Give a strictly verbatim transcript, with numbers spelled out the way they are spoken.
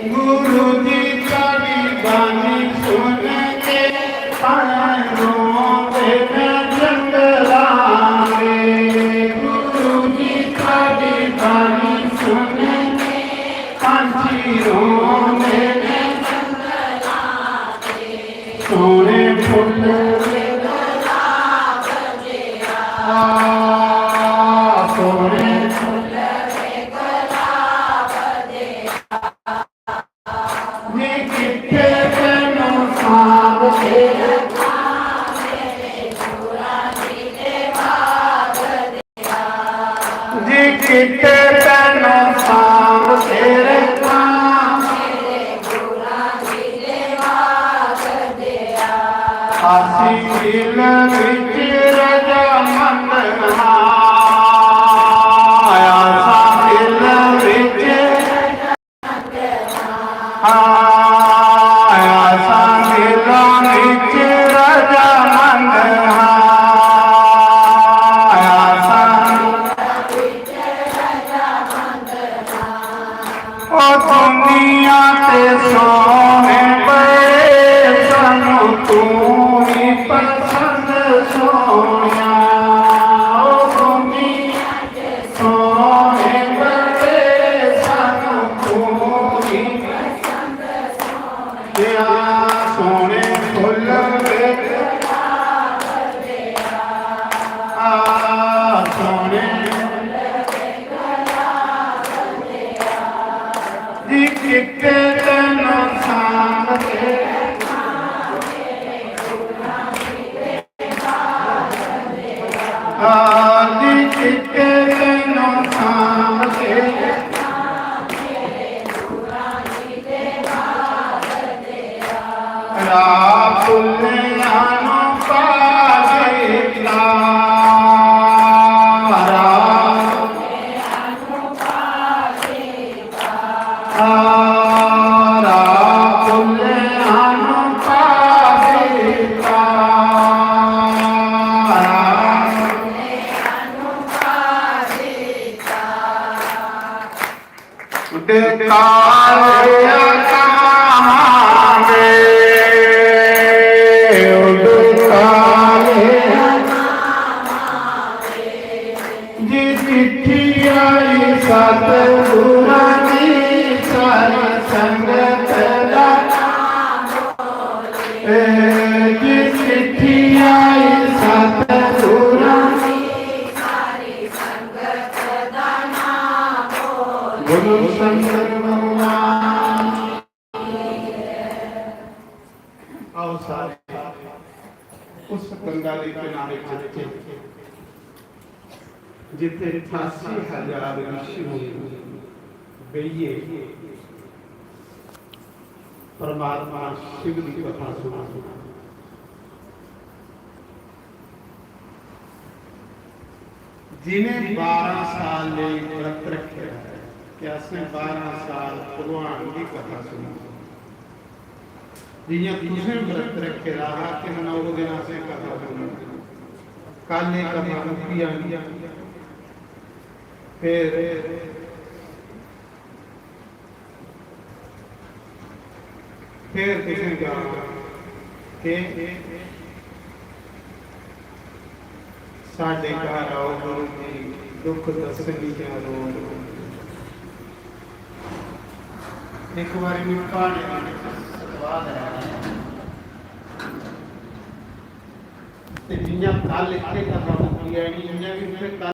गुरु जी साढ़ी बानी सुन के, पंछी रोंदे ने जंगलां दे। गुरु जी साढ़ी बानी सुन के, पंछी रोंदे ने जंगलां दे। सोहने फुल्ल दे गुलाब दे आ, सोहने फुल्ल दे गुलाब दे आ। जी कित्थे तैनू सांभ के रखां, मेरे गुरां जी दे बाग दे आ। जी कित्थे तैनू सांभ के रखां, मेरे गुरां जी दे बाग दे आ। असीं दिल विच रजामंद हां, असां दिल विच हां, असां दिलां विच रजामंद हां, असां ओ दुनिया ते सोहने बड़े, सानू तू ही पसंद सोहणिया। ओ दुनिया ते सोहने बड़े, सानू तू ही पसंद सोहणिया। सोहने फुल्ल दे आ, सोहने जी कित्ते तैनू सांभ के आ, जी कित्ते तैनू सांभ के राह भुल्लियां नू पा दिता। राह, राह भुल्लियां नू पा दिता। उडे काले अकामां दे, उडे काले अकामां दे। जी चिट्ठी आई सतगुरां दी, सारी संगत दा नाम बोले। ए, जी चिट्ठी आई सतगुरां दी, सारी संगत दा नाम बोले। बोलो शंकर भगवान। आओ सारे उस गंगा दे किनारे चलते, जिथे अठासी हजार ऋषि मुनि बेहिए परमात्मा शिव की कथा सुना। जिन्हें बारह साल लेई व्रत रखे, कि असने बारह साल भगवान की कथा सुनी। जियां तुसें व्रत रखे दा हा कि नौ दिन असें कथा सुनी, कल एह् कथा मुक्की जानी, फिर फिर तुसें गाना के साढ़े घर आओ गुरु जी, दुख दस्सनी जा रो। एक बारी मैं प्हाड़े दे बिच सतवाह कराया ते जियां कल इत्थे कथा मुक्की जानी, इयां भी उत्थे कल